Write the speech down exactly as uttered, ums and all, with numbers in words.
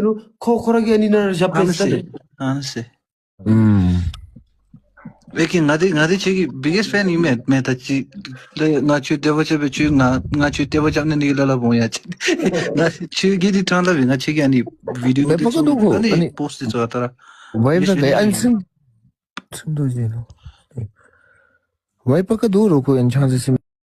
ཅིག་ལུ་ཁོ་ཁོ་ར་གིས་ཨ་ནི་ནང་ར་ཞབས་ཨ་ནི་ཏེ་ཟེར་ཨ་ནི་ཟེར། ཨུམ། ཨེ་ཁྱོད་ང་འདི་ང་འདི་ཁྱོད་ཀྱི་biggest fan ཨིན་མས། མེན་ད་ཅི་ལས་ང་ཁྱོད་དད་པ་ཆེ་བས། ཁྱོད་ང་ང་ཁྱོད་དད་པ་ཆེ་ནི་ནི་ལ་ལ་བོང་ཡ་ཅིག། ང་ཁྱོད་ཀྱི་འདི་དྲང་ལ་བས། ང་ཁྱོད་ཀྱི་ཨ་ནི་བི་ཌིའོ་མེ་འདི་པ་ཀ་ཚུ་དུ་གོ་ཨ་ནི་ཨ་ནི་པོསཊ་འདི་ཚུ་ཨ་ད་ར་ཝའི་ཝའི་ལས་ཨ་ནི་ཚིམ་ཚིམ་དུ་ཅི་ལོ། ཝའི་པ་ཀ་དུ་རོ་ཁོ་ཨན་ཆང་ཟེར་སིམ།